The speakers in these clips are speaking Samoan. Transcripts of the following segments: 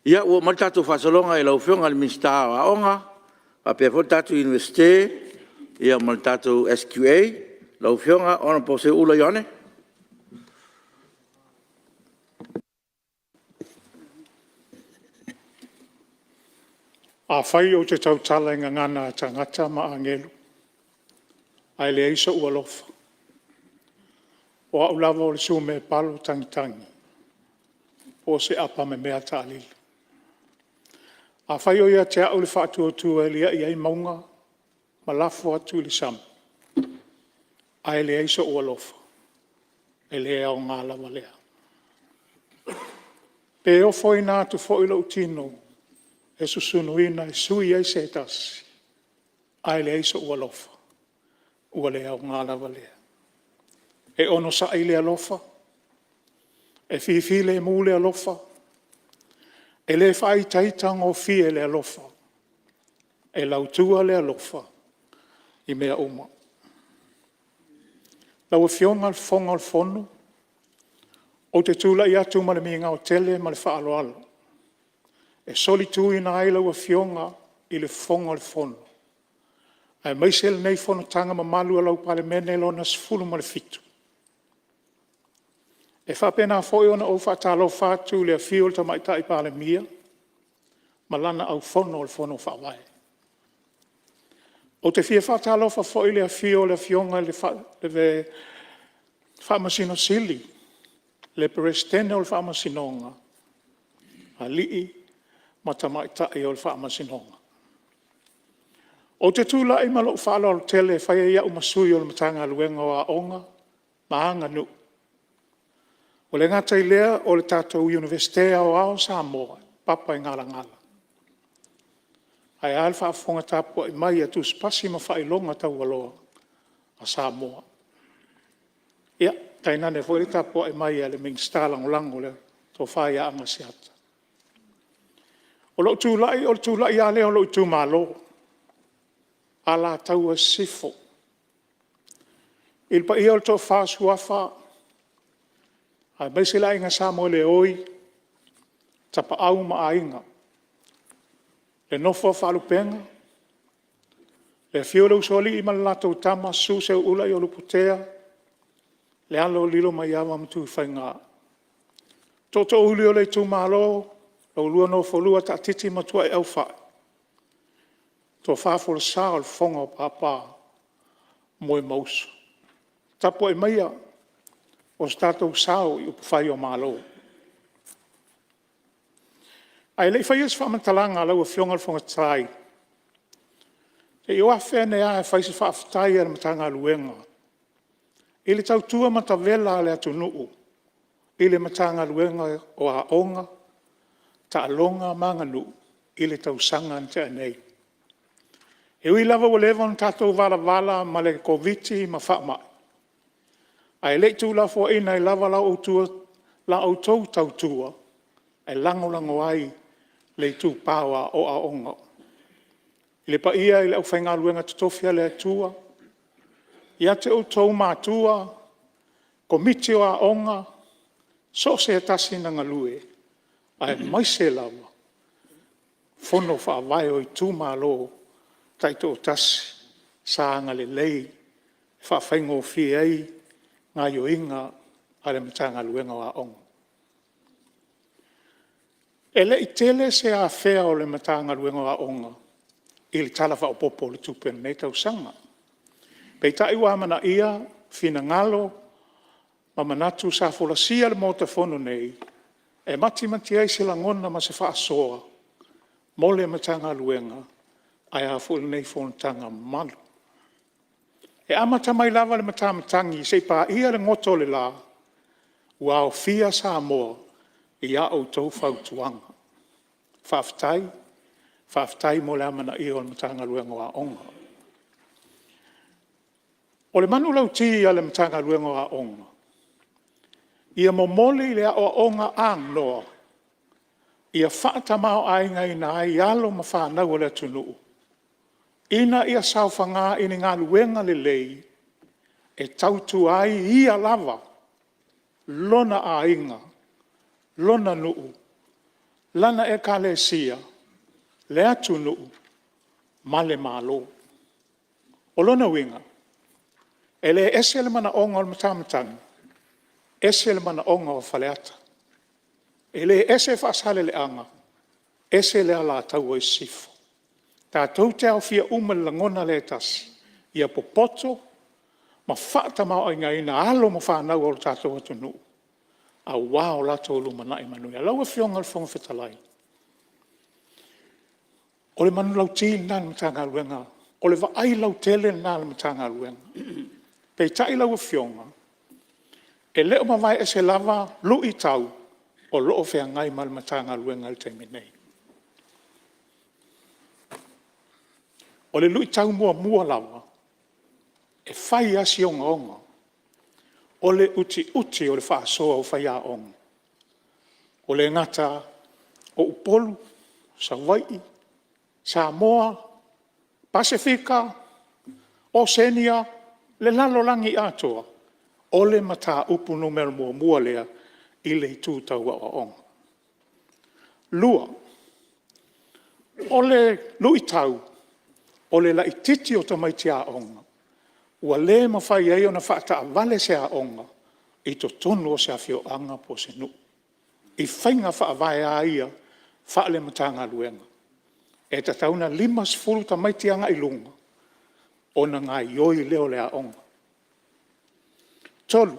Ia ua oo mai le tatou faasologa i lau Afioga i le Minisita o Aoga, faapea foi le tatou Iunivesite ma le tatou SQA, lau Afioga Honourable Seuula Ioane. Afai ou te tautala i gagana a tagata ma agelu ae leai sou alofa, o au lava o le sumepalo tagitagi po o se apamemea taalili. Afai o ia te au le faatuatua e liai ai mauga ma lafo atu i le sami, ae leai sou alofa, e le aoga lava lea. Pe ofoina atu foi lou tino e susunuina e sui ai se tasi, ae leai sou alofa, ua le aoga lava lea. E onosai le alofa, e fifilemu le alofa, e le faaitaitagofie le alofa, e lautua le alofa i mea uma. Lau Afioga i le Fofoga o le Fono, ou te tulai atu ma le migao tele ma le faaaloalo e solituina ai lau Afioga i le Fofoga o le Fono aemaise lenei fonotaga mamalu a lau Palemene Lona XVII. E faapena foi ona ou faatalofa atu i le afio o le Tamaitai Palemia ma lana Aufono o le Fono Faavae. Ou te fia faatalofa foi i le afio o le Afioga i le Faamasino Sili, le Peresetene o le Faamasinoga, Alii ma Tamaitai o le Faamasinoga. Ou te tulai ma lou faaaloalo tele e fai ai au ma sui o le Matagaluega o Aoga ma Aganuu. Ua le gata i lea o le tatou Iunivesite Aoao o Samoa, Papaigalagala, ae a le faafofoga tapuai mai a Tusipasi ma Faailoga Taualoa a Samoa. Ia, tainane foi le tapuai mai a le Minisita Lagolago le Tofa ia Agaseata. O lou tulai, o le tulai lava lea o lou itumalo, Alataua Sisifo. I le paia o le Toafa o Suafa aemaise le Aiga Samoeleoi, Tapaau ma Aiga, le Nofo a Faalupega, le afio o le Usoalii ma le latou Tama, Susu Seuula, Aiolupotea, le alo o Lilomaiava ma Tuifaiga. Tootoouli o le itumalo, la oulua Nofolua, Taatiti ma Tuaiaufai, Tofa Folasa o le Fofoga o Papa ma Moemausu. Tapuai maia o se tatou sao i upufai o Malo. Ae le i faia se faamatalaga lau Afioga i le Fofoga Fetalai, se i ou afe ane lava e fai se faafetai a le Matagaluega i le tautua matavela a le atunuu i le Matagaluega o Aoga, Taaloga ma Aganuu i le tausaga na tea nei. E ui lava ua leva ona tatou valavala ma le Koviti ma faamai, ae le i tuulafoaiina ai lava la outou tautua e lagolago ai le itupa o aoga. Le paia i le aufaigaluega totofi a le Atua, ia te outou matua, Komiti o Aoga, so o se tasi na galue aemaise lava Fono Faavae o itumalo taitoatasi sa agalelei e faafaigofie ai galuega a le Matagaluega o Aoga. E le i tele se afea o le Matagaluega o Aoga i le Tala Faaopoopo o le Tupe i lenei tausaga. Peitai ua amanaia finagalo ma manatu sa folasia i le Maota Fono nei e matimati ai se lagona ma se faasoa mo le Matagaluega, ae a foi lenei fonotaga mamalu. E amata mai lava i le matamatagi seia paia le goto o le la, ua aofia Samoa i a outou fautuaga. Faafetai, faafetai mo le amanaia o le Matagaluega o Aoga. O le manulauti a le Matagaluega o Aoga, ia momoli le aoaoga anoa ia faatamaoaigaina ai alo ma fanau a le atunuu ina ia saofaga i ni galuega lelei e tautua ai ia lava, lona aiga, lona nuu lana Ekalesia, le atunuu ma le Malo. O lona uiga, e le ese le manaoga o le Matamatagi ese le manaoga o Faleata. E le ese Faasaleleaga ese le Alataua Sisifo. Tatou te aofia uma i le lagona lea e tasi, ia popoto ma faatamaoaigaina alo ma fanau a le tatou atunuu aua lo latou lumanai manuia. Lau Afioga i le Fofoga Fetalai, o le manulauti lena a le Matagaluega, o le vaai lautele lena a le Matagaluega. Peitai lau Afioga, e le o mavae ese lava luitau o lo o feagai ma le Matagaluega i le taimi nei. O le luitau muamua lava, e fai lava si ogaoga, o le utiuti o le faasoa o faiaoga. Ua le gata o Upolu, Savaii, Samoa, Pasefika, Oceania, le lalolagi atoa, o le mataupu numera muamua lea i le itu tau aoaoga. Lua, o le luitau, o le laitiiti o tamaiti aoga, ua le mafai ai ona faataavale se aoga i totonu o se afioaga po o se nuu i faiga faavae lava ia faale-Matagaluega, e tatau ona 50 tamaiti agai i luga ona gaoioi lea o le aoga. Tolu,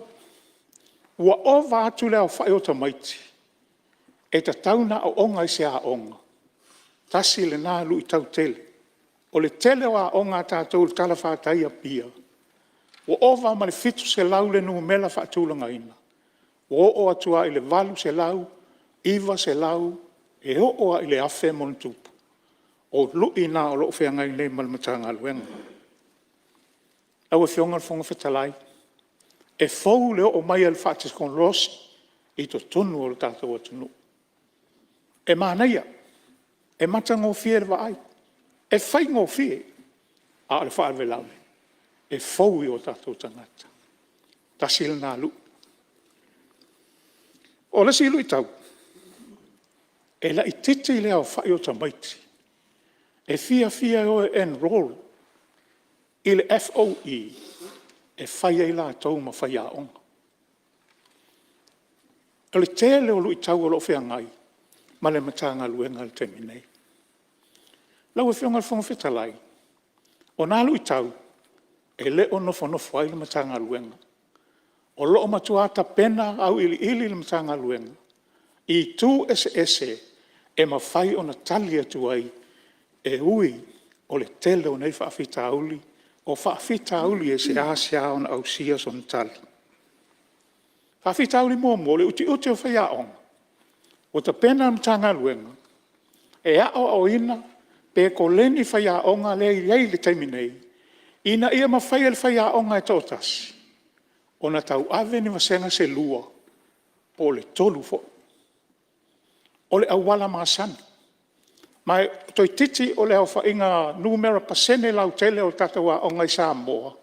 ua ova atu le aofai o tamaiti e tatau ona aooga i se aoga, tasi lena luitau tele. O le tele o aoga a tatou i le talafatai i Apia, ua ova ma le 700 le numera faatulagaina, ua oo atu lava i le 800, 900, e oo lava i le 1000+. O lui na o lo o feagai nei ma le Matagaluega. Lau Afioga i le Fofoga Fetalai, e fou le oo mai o le faatekonolosi i totonu o le tatou atunuu. E manaia, e matagofie i le vaai, e faigofie, a o le faalavelave e fou i o tatou tagata. Tasi lena lui. O le isi luitau, e laitiiti le aofai o tamaiti e fiafia e o e enrol i le FOE e fai ai latou ma faiaoga. O le tele o luitau o lo o feagai ma le Matagaluega i le taimi nei. Lau Afioga i le Fofoga Fetalai, o na luitau, e le o nofonofo ai le Matagaluega, o lo o matua tapena auiliili le Matagaluega i itu eseese e mafai ona tali atu ai, e ui o le tele o nei faafitauli, o faafitauli e seasea ona ausia sona tali. Faafitauli muamua, o le utiuti o faiaoga, ua tapena le Matagaluega e aoaoina pe koleni faiaoga lea e i ai i le taimi nei, ina ia mafai e le faiaoga e toatasi ona tauave ni vasega se lua po o le tolu foi. O le auala masani, ma toeitiiti o le aofaiga numera pasene lautele o tatou aoga i Samoa,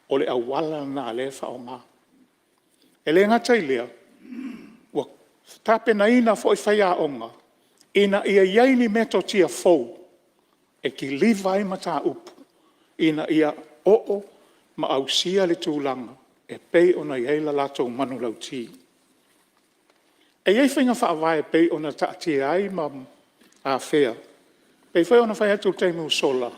o le auala lena o lea e faaaoga. E le gata i lea, ua tapenaina foi faiaoga ina ia i ai ni metotia fou e kiliva ai mataupu ina ia oo ma ausia le tulaga e pei ona i ai le latou manulauti. E i ai faiga faavae e pei ona taatia ai ma afea, e pei foi ona fai atu i le taimi ua sola,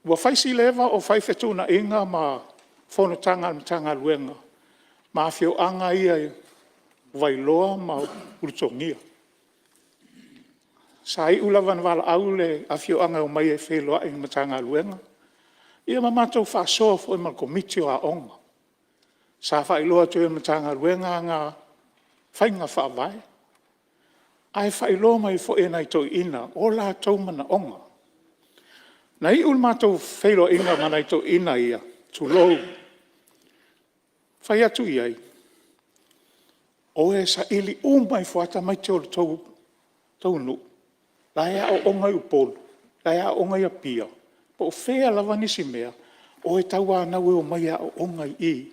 ua fai si leva o fai fetuunaiga ma fonotaga a le Matagaluega ma afioaga ia o Vailoa ma Ulutogia. Sa iu lava ina valaau le afioaga e omai e feiloai i le Matagaluega, ia ma matou faasoa foi ma le Komiti o Aoga. Sa faailoa atu ai e le Matagaluega ana faiga faavae, ae faailoa mai foi e nai toeaiina o latou manaoga. Na iu le matou feiloaiga ma nai toeaiina ia, tulou, fai atu i ai, o e saili uma ifo lava tamaiti o le tou nuu la e aooga i Upolu, la e aooga i Apia, po o fea lava nisi mea, o e tauanau e omai e aooga i i e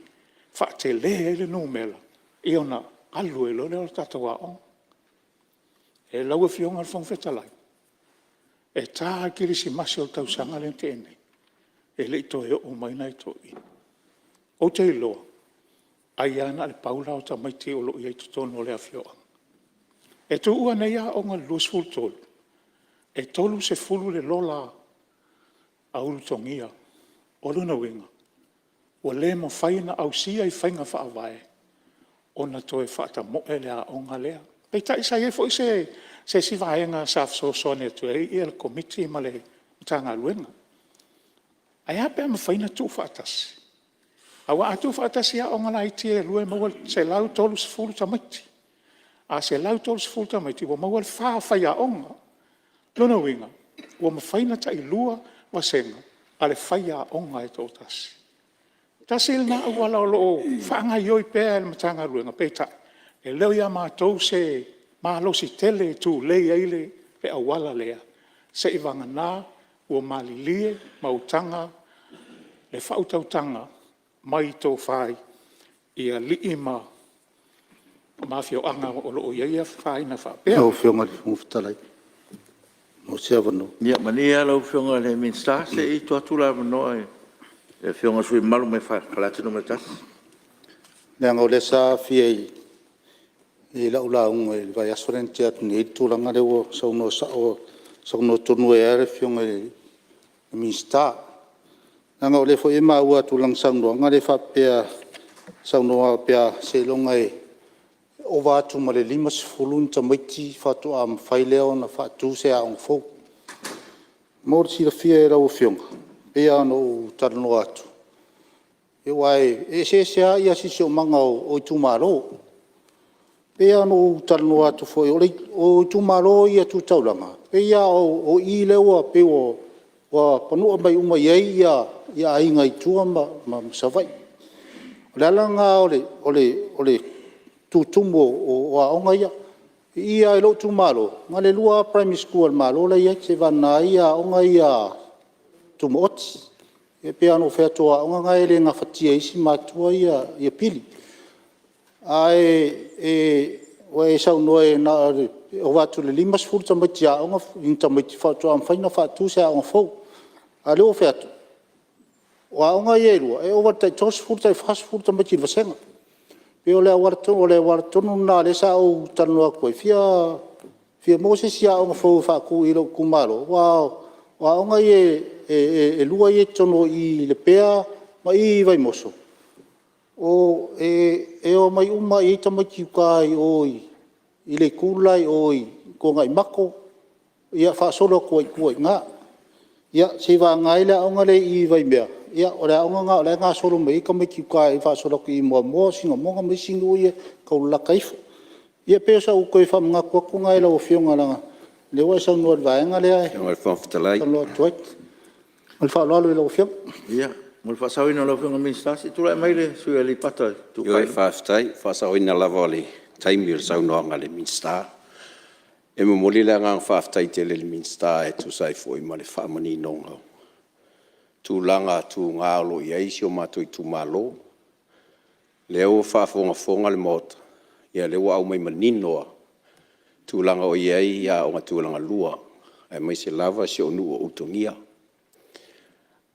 faatele ai le numera, ia ona alu ai loa lea o le tatou aoga. Lau Afioga i le Fofoga Fetalai, e ta lava le Kerisimasi o le tausaga lea na tea nei, e le i toe oo mai nai toeaiina. Ou te iloa ai lava na o le pau lena o tamaiti o lo o i ai i totonu o le afioaga. E tuua nei aoga i le 2023, e 30 le lola a Ulutogia. O lona uiga ua le mafai ona ausia i faiga faavae ona toe faatamoe le aoga lea. Peitai sa i ai foi se isi vaega sa fesoasoani atu ai le Komiti ma le Matagaluega. Ae a pe a mafai ona tuufaatasi? Aua a tuufaatasi aoga laiti ia e lua e maua le 130 tamaiti. A 130 tamaiti ua maua le 4 o faiaoga. O lona uiga ua mafai ona tailua vasega a le faiaoga e toatasi. Tasi lena auala o lo o faagaoioi pea e le Matagaluega, peitai e le o ia matou se malosi tele e tulei ai le auala lea, seiavagana ua malilie le faautautaga mai le tofa i alii ma afioaga o lo o i ai afaina faapea. Lau Afioga i le Fofoga Fetalai mo se avanoa. Ia malie lau Afioga i le Minisita se i tuu atu le avanoa i le Afioga i le sui usufono mamalu mai Faleata 1. Leaga o lea sa aafia i lau lauga i le vaiaso lea na tea atu nei le tulaga lea ua saunoa tonu ai lava le Afioga i le Minisita. Leaga o lea foi e maua atu i lana saunoaga lea faapea, saunoa faapea seiloga e ova atu ma le 50 ni tamaiti faatoa mafai lea ona faatu se aoga fou. Mo le silafia e lau Afioga, e pei lava ona ou talanoa atu, aua e eseese lava siosiomaga o itumalo. E pei lava ona ou talanoa atu foi, o itumalo ia tu taulaga, e pei lava o i lea e pei ua panua mai uma i ai aiga i tua ma Savaii. O le ala lena o le tutumu o aoga ia. I i lava i lou itumalo, na o le 2 lava primary school a le Malo la e i ai, seiavagana ai aoga tumaoti. Ia pei lava ona ou fai atu o aoga na e le gafatia e isi matua pili. Ae ua e saunoa e ova atu i le 50 tamaiti aoga ni tamaiti faatoa mafai ona faatu se aoga fou. A o lea ua ou fai atu, o aoga ia e lua, e ova i le tai 30 tai 40 tamaiti i le vasega. E pei o le auala tonu lena lea sa ou talanoa atu ai, e fia maua se isi aoga fou e faatu i lou itumalo, aua o aoga ia e lua ia e i totonu i Lepea ma i i Vaimoso, e omai uma lava i ai tamaiti i uta i o i le itu le la i o i Tuanaimato faasolo atu ai i tua i ina. Ia seiavagana ai le aoga lea i Vaimea, o le aoga lena o la e gasolo mai ai tamaiti i uta faasolo atu i Moamoa, Sinamoga ma isi nuu ia e taulalata ifo. Ia pei o sau toe faamanatu atu lena i lau Afioga leaga o lea ua e saunoa i le vaega lea e talanoa atu ai. Ma le faaaloalo i lau Afioga. Ia, mo le faasaoina o lau Afioga i le Minisita, se i tulai mai le sui usufono mo Aleipata Itupa i Luga. Faafetai. O le faasaoina lava o le taimi o le saunoaga a le Minisita. E momoli le agaga faafetai tele i le Minisita e tusa ai foi ma le faamaninoga o tulaga tuga o lo o i ai si o matou itumalo. O lea ua faafogafoga le Maota, ia o lea ua aumai manino lava tulaga o i ai aoga tulagalua aemaise lava si ou nuu o Ulutogia.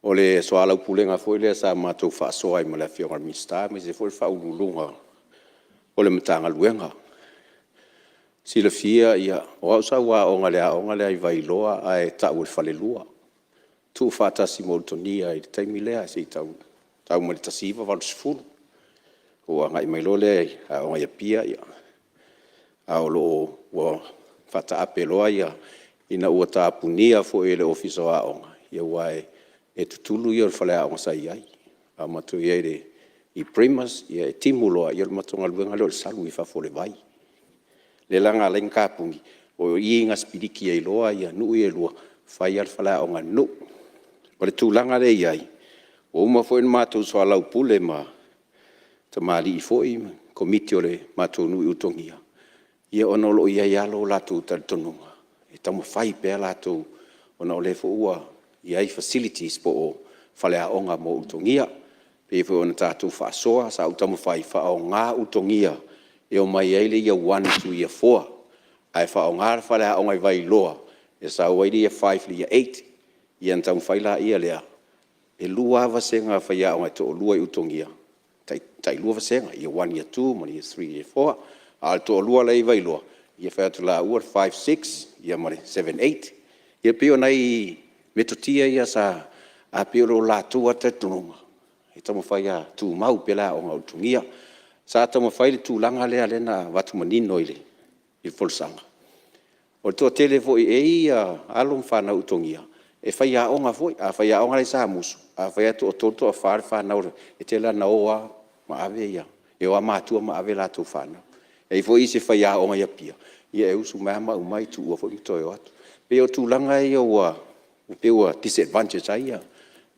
O le soalaupulega foi lea sa matou faasoa ai ma le Afioga i le Minisita aemaise foi o le Faauluuluga o le Matagaluega. E silafia o au sa ou aoga i le aoga lea i Vailoa ae tau o le falelua, tuufaatasi ma Ulutogia i le taimi lea seia tau mai i le 1980. Ou agai mai loa lea e aoga i Apia, a o lo o ua faataape loa ina ua tapunia foi e le Ofisa o Aoga, aua e tutulu ia o le faleaoga sa i ai. A matou i ai i primers, e timu loa, o le matou galuega lea o le salu i fafo o le vai. O lea la na ala ai ona tapuni, o i na sipiliki ai loa nuu ia e lua, fai lava le faleaoga a le nuu. O le tulaga lea e i ai, ua uma foi ona matou soalaupule ma tamalii foi ma Komiti o le matou nuu i Ulutogia, ia ona o lo o i ai lava lo latou talitonuga, e taumafai pea latou ona o lea foi ua i ai facilities po o faleaoga mo Ulutogia. E pei foi ona tatou faasoa, sa ou taumafai e faaaoga Ulutogia e omai ai le Year 1 to Year Ae faaaoga le faleaoga i Vailoa e sau ai le Year 5 i le Year 8. Ia ona taumafai lea, e 2 lava vasega a faiaoga e toalua i Ulutogia, e tailua vasega, Year 1 Year 2 ma le Year 3 Year 4. A o le toalua la e i Vailoa, ia e fai atu e laua le 5, 6 ma le 7, 8. Ia e pei o nai metotia ia sa… ae pei o le latou lava talitonuga, e taumafai lava ia tumau pea le aoga a Ulutogia. Sa taumafai le tulaga lea na avatu manino i le folasaga, o le toatele foi e i ai alo ma fanau a Ulutogia, e faiaoga foi. A faiaoga la i Samusu, afai lava e toatolu toafa le fanau, e tele lava ina o lava ma ave ia… e o lava matua ma ave a latou fanau. E i ai foi isi e faiaoga i Apia, ia e usu mai lava ma aumai, tuua foi ma toe o atu. E pei o tulaga ia e pei ua disadvantage ai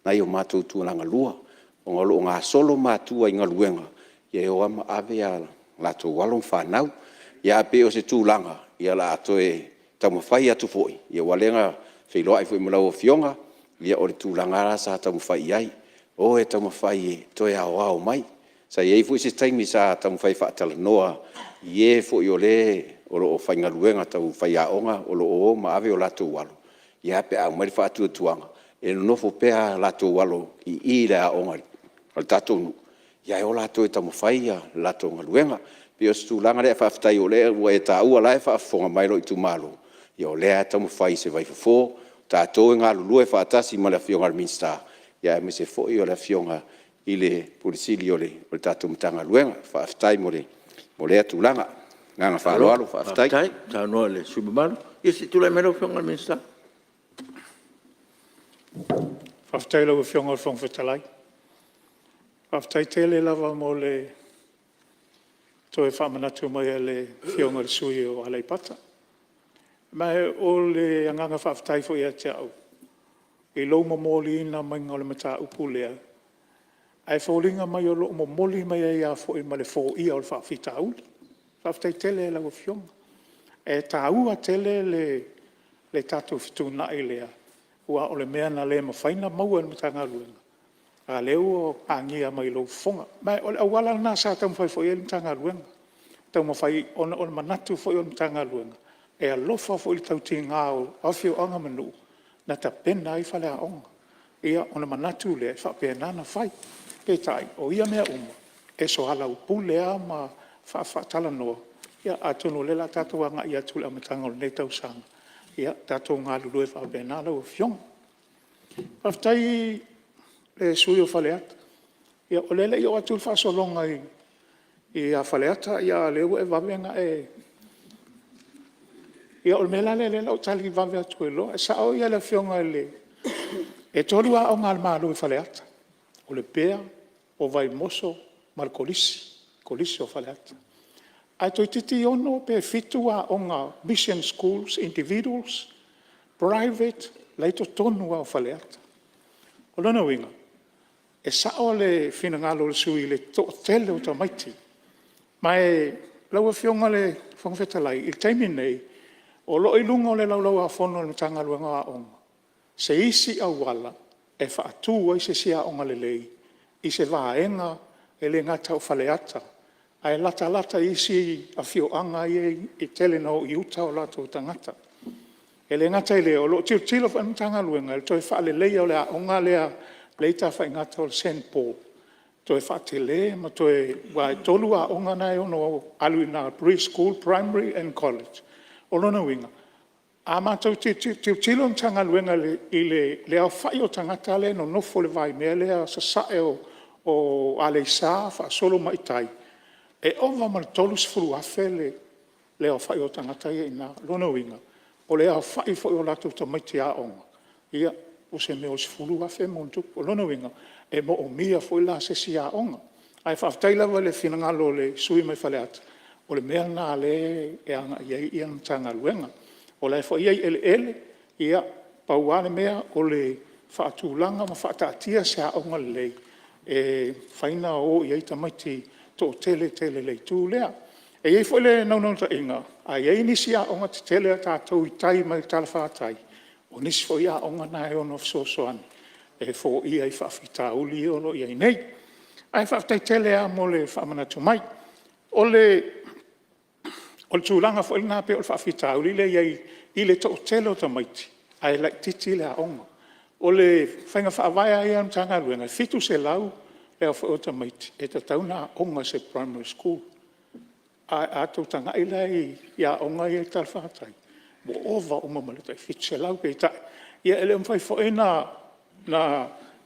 nai o matou tulagalua, ona o lo o gasolo matua i galuega, ia e o lava ma ave a latou alo ma fanau. Ae pei o se tulaga o le a toe taumafai atu foi, aua o lea na feiloai foi ma lau Afioga, ia o le tulaga lava la sa taumafai i ai, o e taumafai e toe aoao mai. Sa i ai foi se taimi sa taumafai e faatalanoa i e foi o lo o faigaluega tau faiaoga o lo o o ma ave o latou alo, ae a pe a aumai le faatuatuaga e nonofo pea latou alo i i i le aoga a le tatou nuu, ae o latou e taumafai le latou galuega. E pei o se tulaga lea, ae faafetai o lea ua e taua, o la e faafofoga mai lou itumalo, ia o lea lava e taumafai i se vaifofo. O tatou e galulue faatasi ma le Afioga i le Minisita, aemaise foi o le Afioga i le Ofisa Sili o le tatou Matagaluega. Faafetai mo lea tulaga. Ma le agaga faaaloalo faafetai. Malo faafetai saunoa i le sui usufono mamalu. Ia se i tulai mai lau Afioga i le Minisita. Faafetai i lau Afioga i le Fofoga Fetalai. Faafetai tele lava mo le toe faamanatu mai e le Afioga i le sui usufono mo Aleipata. Ma o le agaga faafetai foi ia te au i lou momoliina mai o le mataupu lea, ae foliga mai o lo o momoli mai ai lava foi ma le foia o le faafitauli. Faafetai tele i lau Afioga. E taua tele le tatou fetuunai lea, aua o le mea na le mafai ona maua e le Matagaluega, a o lea ua agia mai lou fofoga. Ma o le auala lena sa taumafai foi i ai le Matagaluega, taumafai ona o le manatu foi o le Matagaluega, e alofa foi i le tautiga o afioaga ma nuu na tapena ai faleaoga. Ia ona manatu lea e faapena ona fai. Peitai, o ia mea uma, e soalaupule lava ma faatalanoa, atonu o lea o le a tatou agai atu i le amataga o lenei tausaga, ia tatou galulue faapena lau Afioga. Faafetai i le sui usufono mo Faleata, ia o lea e le i oo atu le faasologa ia Faleata, a o lea ua e vave ona e… Ia o le mea la lea o le a ou tali vave atu ai loa. E sao le Afioga i le… E 3 aoga a le Malo i Faleata, o Lepea, o Vaimoso ma le Kolisi o Faleata. Ae toeitiiti 6 pe 7 aoga Mission Schools, Individuals, Private la e i totonu lava o Faleata. O lona uiga, e sao le finagalo o le sui usufono i le toatele o tamaiti. Ma lau Afioga i le Fofoga Fetalai, i le taimi lenei, o lo o i luga o le Laulau a Fono a le Matagaluega o Aoga se isi auala e faatu ai se isi aoga lelei i se vaega e le gata o Faleata, ae latalata i isi afioaga ia e tele ina o i uta o latou tagata. E le gata i lea, o lo o tilotilo foi le Matagaluega i le toe faaleleia o le aoga lea e i Tafaigata o le St Paul, toe faatele ma toe… aua e 3 aoga na e ono alu i ina, Pre-School, Primary and College. O lona uiga, a matou tilotilo le Matagaluega i le aofai o tagata lea e nonofo i le vaimea lea i sasae o Aleisa faasolo mai i tai, e ova ma le 30,000 le aofai o tagata ia e i ina. O lona uiga, o le aofai foi o latou tamaiti aoga, ia o se mea o le 10,000+. O lona uiga, e moomia foi la se isi aoga. Ae faafetai lava i le finagalo o le sui usufono mai Faleata, o le mea lena o lea e agai i ai le Matagaluega. O la e foi e i ai eleele, pau lava le mea o le faatulaga ma faataatia se aoga lelei e mafai ona o i ai tamaiti e toatele tele i le itu lea. E i ai foi le naunautaiga, a i ai nisi aoga tetele a tatou i tai mai le talafatai, o nisi foi aoga na e ono fesoasoani e foia ai faafitauli ia o lo o i ai nei. Ae faafetai tele lava mo le faamanatu mai. O le O le tulaga foi lena pei o le faafitauli lea e i ai i le toatele o tamaiti ae laitiiti le aoga. O le faiga faavae lava ia a le Matagaluega e 700 le aofai o tamaiti e tatau ona aooga i se primary school. Ae a tou tagai la i aoga ia e i talafatai ua ova uma ma le tai 700. Peitai e le o mafai foi ona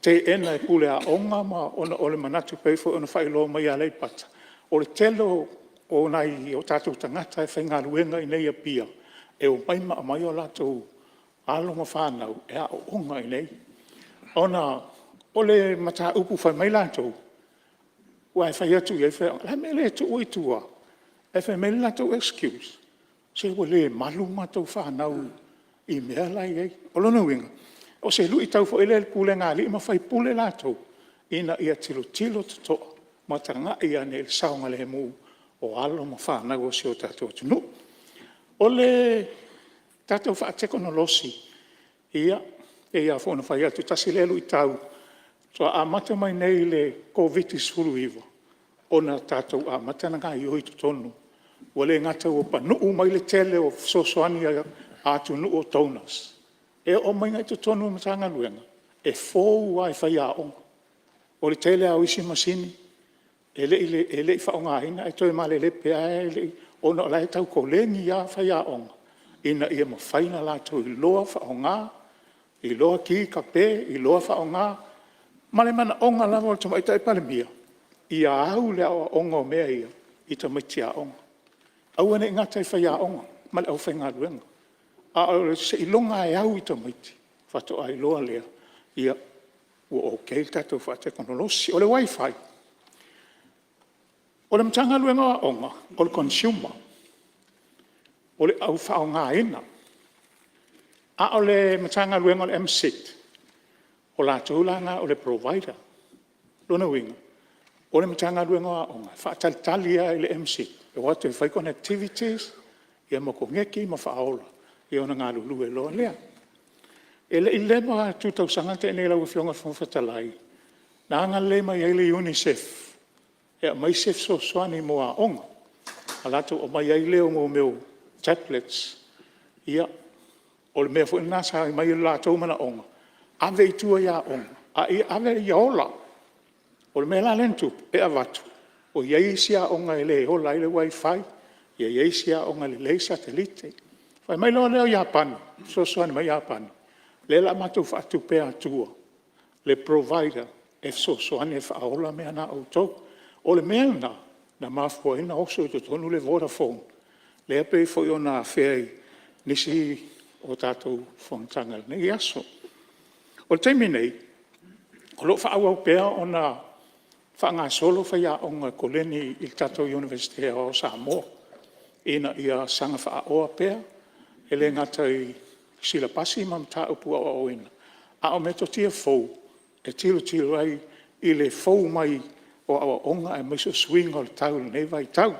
teena e Pule Aoga ona o le manatu e pei foi ona faailoa mai e Aleipata, o le tele o nai o tatou tagata e faigaluega i inei i Apia e omai ma aumai o latou alo ma fanau e aooga i inei. Ona o le mataupu fai mai latou, aua e fai atu i ai faiaoga, o le a le mea e le tuu ai i tua? Ae fai mai le latou excuse, se ua le malu matou fanau i mea la e i ai. O lona uiga o se luitau foi lea i le pulega a alii ma faipule latou ina ia tilotilo totoa ma tagai ane i le saogalemu o alo ma fanau a si o tatou atunuu. O le tatou faatekonolosi, e pei lava foi ona fai atu tasi lea luitau faatoa amata mai nei i le Koviti-19 ona tatou amata ona gaoioi i totonu. Ua le gata ua panuu mai le tele o fesoasoani a atunuu o donors, e oo mai la i totonu o Matagaluega e fou lava i faiaoga. O le tele lava o isi masini e le i faaaogaina ae toe malepelepe lava ona o la e tau koleni lava faiaoga ina ia mafai ona latou iloa faaaoga, iloa ki kape, iloa faaaoga ma le manaoga lava o le Tamaitai Palemia ia au le aoaoga o mea ia i tamaiti aoga. Aua ne i gata i faiaoga ma le aufaigaluega, a o seiloga lava e au i tamaiti faatoa iloa lea ua ok le tatou faatekonolosi. O le wifi, o le Matagaluega o Aoga o le consumer, o le au faaaogaina. A o le Matagaluega o le MCIT o latou la na o le provider. O lona uiga o le Matagaluega o Aoga e faatalitali lava i le MCIT e o atu e fai connectivities ma kogeki ma faaola ona galulue loa lea. E le i leva atu i le tausaga na tea nei lau Afioga i le Fofoga Fetalai na agalelei mai ai le UNICEF e aumai se fesoasoani mo aoga, na latou aumaia ai lea o mea o tablets. O le mea foi lena sa aumai ai lo latou manaoga, ave i tua i aoga a ia ave ia ola. O le mea la lea na tupu e avatu, ua i ai isi aoga e le ola ai le wifi, ia i ai isi aoga e lelei satelite. Fai mai loa lea o Iapani, fesoasoani mai Iapani, lea o le a matou faatupe atua le provider e fesoasoani e faaola mea na a outou. O le mea lena na mafua ai ona oso i totonu le Vodafone lea pei foi ona afea i nisi o tatou fonotaga i lenei aso. O le taimi nei o lo o faaauau pea ona faagasolo faiaoga e koleni i le tatou Iunivesite Aoao o Samoa ina ia saga faaoa pea e le gata i silapasi ma mataupu aoaoina, a o metotia fou e tilotilo ai i le fou mai o aoaoga aemaise o suiga o le tau i lenei vaitau.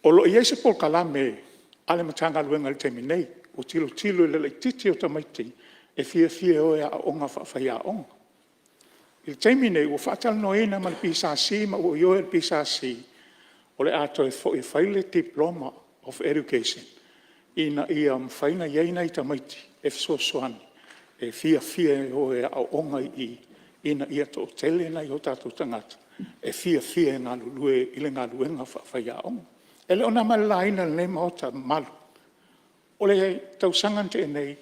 O lo o i ai se polokalame a le Matagaluega i le taimi nei ua tilotilo i le laitiiti o tamaiti e fiafia e o e aooga faafaiaoga. I le taimi nei ua faatalanoaina ma le PSC ma ua ioe le PSC o le a toe foi e fai le Diploma of Education ina ia mafai ona i ai nai tamaiti e fesoasoani e fiafia e o e aooga i i ina ia toatele nai o tatou tagata e fiafia e galulue i le galuega faafaiaoga. E le o na ma le laina e lenei Maota mamalu, o le tausaga na tea nei,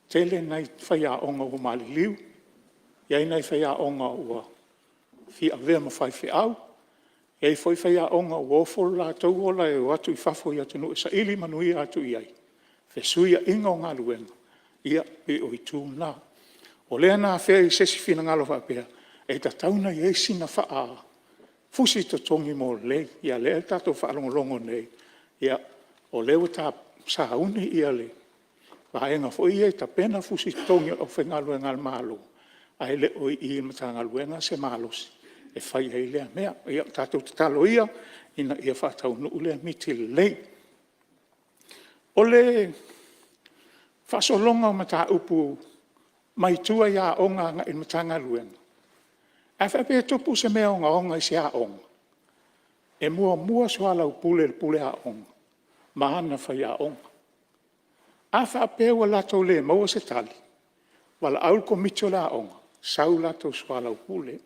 tele nai faiaoga ua maliliu, e i ai nai faiaoga ua fia avea ma faifeau, e i ai foi faiaoga ua ofo lo latou ola e o atu i fafo i atunuu e saili manuia atu i ai, fesuiaiga o galuega, pei o itu na. O lea na afea i se isi finagalo faapea e tatau ona i ai sina fusi totogi mo lelei. Ia lea tatou te faalogologo nei, o lea ua sauni le vaega foi ia e tapena fusi totogi o le aufaigaluega a le Malo, ae le o i i i le Matagaluega se malosi e fai ai lea mea. Ia tatou tatalo ia ina ia faataunuu lea miti lelei. O le faasologa o mataupu mai tua i aoga agai i le Matagaluega, a faapea e tupu se mea ogaoga i se aoga, E muamua soalaupule e le Pule Aoga ma ana faiaoga. A faapea ua latou le maua se tali, valaau le Komiti o le Aoga sau latou soalaupule.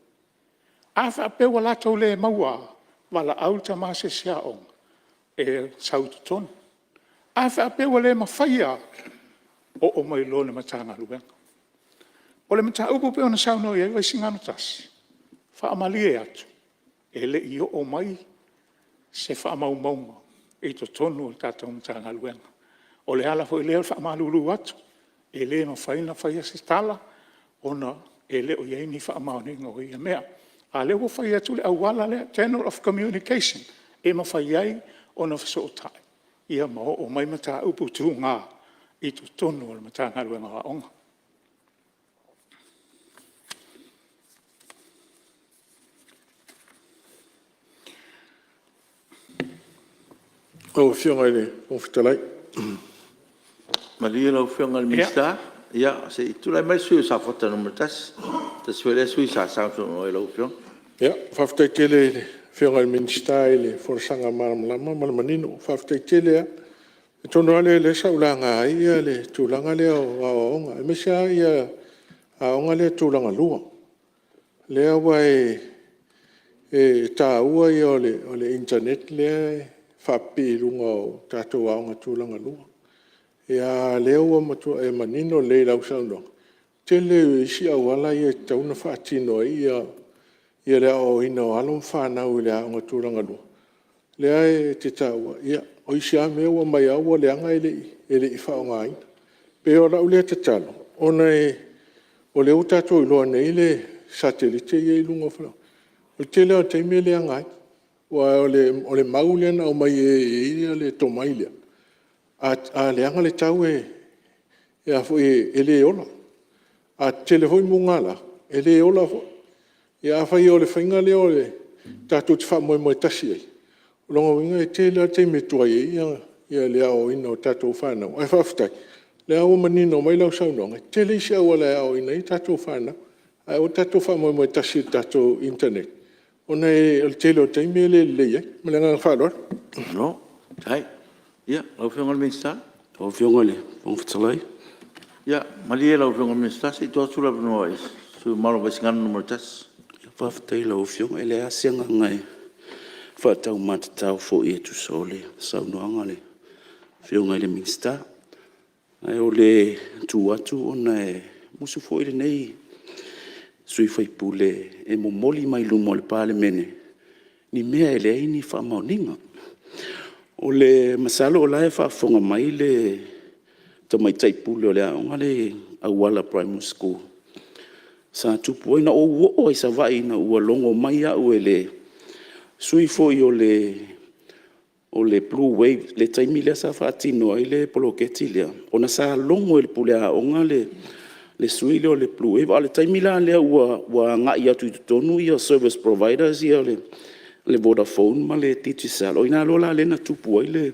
A faapea ua latou le maua lava, valaau le tama asiasi aoga e sau i totonu. A faapea ua le mafaia lava, oo mai loa i le Matagaluega. O le mataupu pei ona saunoa i ai Vaisigano 1, e faamalie atu e le i oo mai se faamaumauga i totonu o le tatou Matagaluega. O le ala foi lea o le faamalulu atu e le mafai ona faia se tala ona e le o i ai ni faamaoniga o ia mea. A o lea ua fai atu le auala lea, channel of communication e mafai ai ona fesootai ma oo mai mataupu tuga i totonu o le Matagaluega o Aoga. Lau Afioga i le Fofoga Fetalai… Malie lau Afioga i le Minisita se i tulai mai le sui usufono mo Safata 1, o se tasi foi lea sui usufono sa sausaunoa i lau Afioga. Faafetai tele i le Afioga i le Minisita i le folasaga malamalama ma le manino, faafetai tele lava. O le mea tonu lava lea sa ou laga ai le tulaga lea o aoaoga aemaise lava aoga lea tulagalua. Lea aua e taua ia o le internet lea e faapipii i luga o tatou aoga tulagalua. A o lea ua matua manino lelei i lau saunoaga, tele o isi auala ia e tatau ona faatino ai le aoaoina o alo ma fanau i le aoga tulagalua lea e te taua, o isi lava mea ua omai lava ua leaga e le i faaaogaina. E pei o lau lea tatalo ona o lea ua tatou iloa nei le satellite lea e i luga o faleaoga, o le tele lava o taimi e leaga ai. Aua o le mau lea na aumai e e i ai le tomai lea, a leaga le tau e le ola, a tetele foi mugala e le ola foi. Ia afai o le faiga lea tatou te faamoemoe tasi i ai, o lona uiga e tele lava le taimi e tuai ai le aoaoina o tatou fanau. Ae faafetai o lea ua manino mai lau saunoaga e tele isi auala e aoaoina ai tatou fanau, ae aua tatou te faamoemoe tasi i le tatou internet ona o le tele o taimi e le lelei ai. Ma le agaga faaaloalo. Malo faafetai. Ia lau Afioga i le Minisita. Lau Afioga i le Fofoga Fetalai… Ia malie lau Afioga i le Minisita se i tuu atu le avanoa i le sui usufono mamalu o Vaisigano 1. Faafetai i lau Afioga, e leai lava se agaga e faataumatatao foi e tusa o le saunoaga a le Afioga i le Minisita. Ae o le tu atu ona e musu foi lenei sui usufono e momoli mai luma o le Palemene ni mea e leai ni faamaoniga. Masalo o la e faafofoga mai le tamaitai pule o le aoga lea i Auala Primary School sa tupu ai. Na ou oo lava i Savaii ina ua logo mai au e le sui foi o le Blue Wave i le taimi lea sa faatino ai le poloketi lea, ona sa logo e le pule aoga le sui lea o le Blue Wave. A o le taimi la lea ua agai atu i totonu service providers ia o le Vodafone ma le Digicel, o i ina loa la lea na tupu ai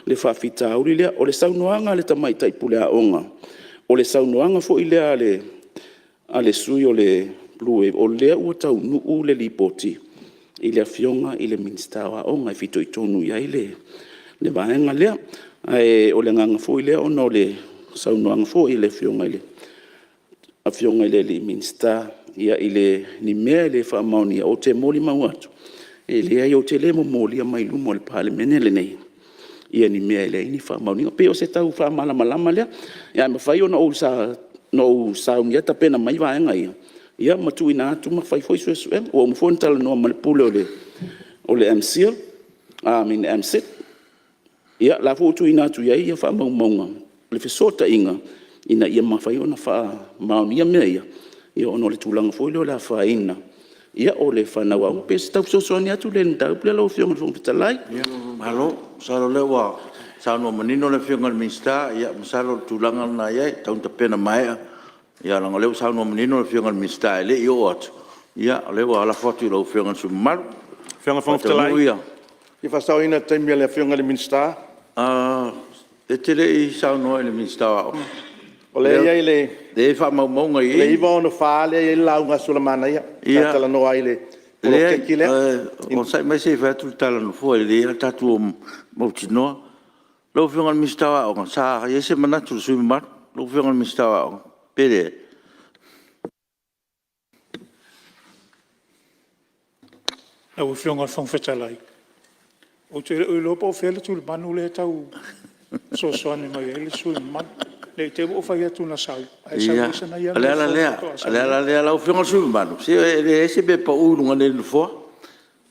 le faafitauli lea. O le saunoaga a le tamaitai pule aoga, o le saunoaga foi lea a le sui o le Blue Wave, o lea ua taunuu le lipoti i le Afioga i le Minisita o Aoga e fitoitonu i ai le vaega lea. Ae o le agaga foi lea ona o le saunoaga foi a le Afioga i le Minisita i ni mea e le faamaonia. Ou te molimau atu, e leai ou te le momolia mai luma o le Palemene lenei ni mea e leai ni faamaoniga. E pei o se tau faamalamalama lea. Ae mafai ona ou saunia tapena mai vaega ia ma tuuina atu ma fai foi suesuega. Ua uma foi ona talanoa ma le Pule o le MCIL, I mean le MSIT, o la foi ua tuuina atu i ai faamaumauga o le fesootaiga ina ia mafai ona faamaonia mea ia, ona o le tulaga foi lea o le afaina o le fanau aoga. E pei o se tau fesoasoani atu lea i le mataupu lea lau Afioga i le Fofoga Fetalai. Malo. Masalo o lea ua saunoa manino le Afioga i le Minisita, masalo o le tulaga lena e i ai, e tatau ona tapena maea leaga o lea ua saunoa manino le Afioga i le Minisita e le i oo atu, ia o lea ua lafo atu i lau Afioga i le sui usufono mamalu. Lau Afioga i le Fofoga Fetalai, e fia faasaoina le taimi o le Afioga i le Minisita. E te le i saunoa i le Minisita o Aoga. O lea e i ai i le Lea e i ai faamaumauga i i. O le 964 lea e i ai le lauga a Sulamanaia, sa talanoa ai i le poloketi lea. Leai, onosai mai se i fai atu le tala a le Nofoa, e lelei lava le tatou mautinoa. Lau Afioga i le Minisita o Aoga, sa i ai se manatu o le sui usufono mamalu lau Afioga i le Minisita o Aoga, pe leai? Lau Afioga i le Fofoga Fetalai, ou te le o iloa po o fea le tulimanu lea e tau fesoasoani mai ai le sui usufono mamalu. Ne i te i ua ou fai atu na sau ae sau ese na ia O le mea ala fou lea, faatoa o le sau ala nei. lea lau Afioga i le sui usufono mamalu, se e leai se mea e pau i luga nei o le Nofoa.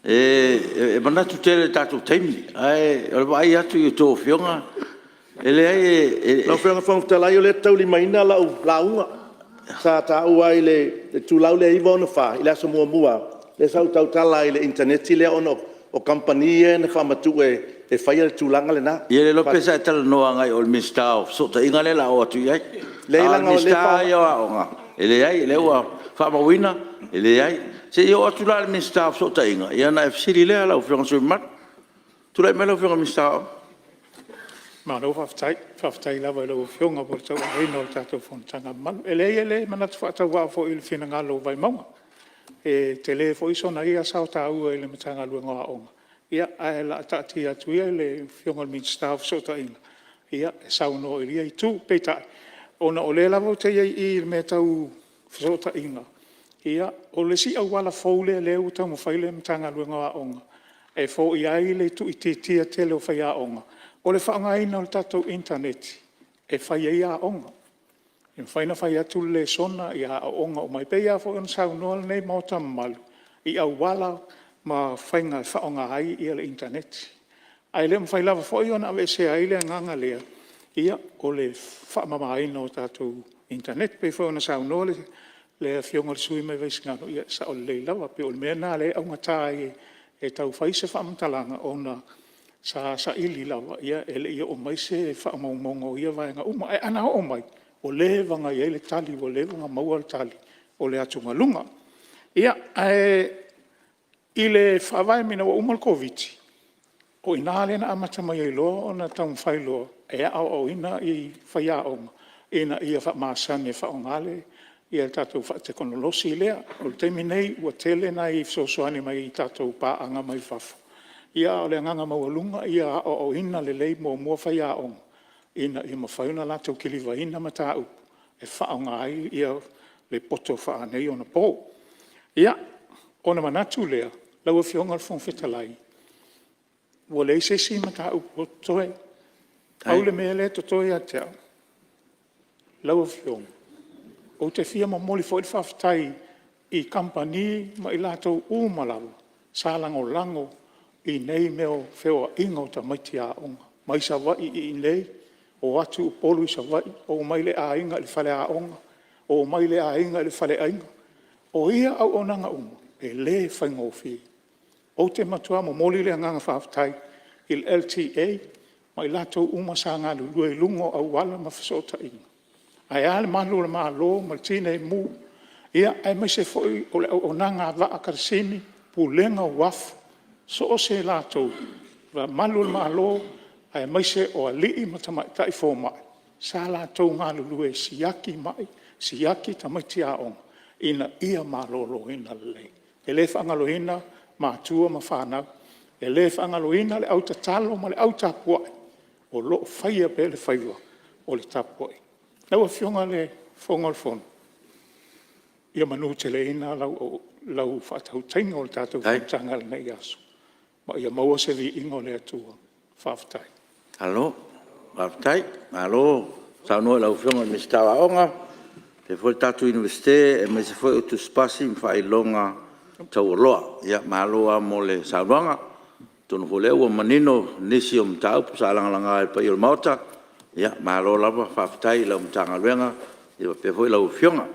E manatu tele i le tatou taimi, ae o le vaai atu i a outou Afioga, e leai e… Lau Afioga i le Fofoga Fetalai o lea ou te taulimaina lau lauga sa taua ai i le itulau lea e 964 i le aso muamua lava, lea sa ou tautala ai i le initaneti lea ona o kamupani ia na faamatuu e faia le tulaga lena. Ia le iloa pe sa e talanoa agai i o i le Minisita o Fesootaiga lea o le a oo atu i ai. A o le Minisita lava ia o Aoga, e leai o lea ua faamauina e leai. Se i oo atu la i le Minisita o Fesootaiga ona e fesili lea lau Afioga i le sui usufono mamalu. Tulai mai lau Afioga i le Minisita o Aoga. Malo faafetai. Faafetai lava i lau Afioga mo le tauaveina o le tatou fonotaga mamalu. E leai e le manatu faatauvaa foi i le finagalo o Vaimauga. E tele foi sona ia sao taua i le Matagaluega o Aoga, ae o le a taatia atu ia i le Afioga i le Minisita o Fesootaiga e saunoa i ia itu. Peitai, ona o lea lava ou te i ai i i i mea tau fesootaiga, o le isi auala fou lea ua taumafai le Matagaluega o Aoga e foia ai le tuuitiitia tele o faiaoga, o le faaaogaina o le tatou initaneti e fai ai aoga. E mafai ona fai atu le lesona ia aooga uma ai. E pei lava foi ona saunoa lenei Maota mamalu i auala ma faiga e faaaoga ai le initaneti. Ae le mafai lava foi ona aveesea ai le agaga lea o le faamamaina o tatou initaneti. E pei foi ona saunoa le Afioga i le sui usufono mai Vaisigano, ia e sao lelei lava. E pei o le mea lena o lea e augata ai e tau fai se faamatalaga ona sa saili lava e le i oo mai se faamaumauga o ia vaega uma. Ae ana oo mai, ua leva ona i ai le tali, ua leva ona maua le tali o le atugaluga. Ae i le faavae ina ua uma le Koviti-19, o i ina lea na amata mai ai loa ona taumafai loa e aoaoina faiaoga ina ia faamasani e faaaoga le tatou faatekonolosi lea. O le taimi nei ua tele nai fesoasoani mai tatou paaga mai fafo, a o le agaga maualuga ia aoaoina lelei muamua faiaoga ina ia mafai ona latou kilivaina mataupu e faaaoga ai le poto faaneionapo. Ia, ona manatu lea lau Afioga i le Fofoga Fetalai, ua leai se isi mataupu o totoe. Pau le mea lea e totoe ia te au, lau Afioga, ou te fia momoli foi le faafetai i kamupani ma i latou uma lava sa lagolago i nei mea o feoaiga o tamaiti aoga mai Savaii iinei, o atu Upolu i Savaii, omai le aiga i le faleaoga, omai le aiga i le faleaiga. O ia auaunaga uma, e le faigofie. Ou te matua momoli le agaga faafetai i le LTA ma i latou uma sa galulue i luga o auala ma fesootaiga, ae a le malu o le Malo ma le Tinei Mu, aemaise foi o le auaunaga a vaa kalasini, Pulega o Uafu, so o se latou, malu o le Malo aemaise o alii ma tamaitai fomai sa latou galulue e siaki mai, siaki tamaiti aoga ina ia maloloina lelei. E le faagaloina matua ma fanau, e le faagaloina le au tatalo ma le au tapuai o lo o faia pea le faiva o le tapuaiga. Lau Afioga i le Fofoga o le Fono, ia manuteleina lau faatautaiga o le tatou fonotaga i lenei aso ma ia maua se viiga o le Atua. Faafetai. Malo faafetai, malo saunoa i lau Afioga i le Minisita o Aoga faapea foi le tatou Iunivesite aemaise foi o Tusi Pasi ma Faailoga Taualoa. Malo lava mo le saunoaga. Atonu foi o lea ua manino nisi o mataupu sa lagalaga e le paia o le Maota. Malo lava faafetai i lau Matagaluega faapea foi lau Afioga.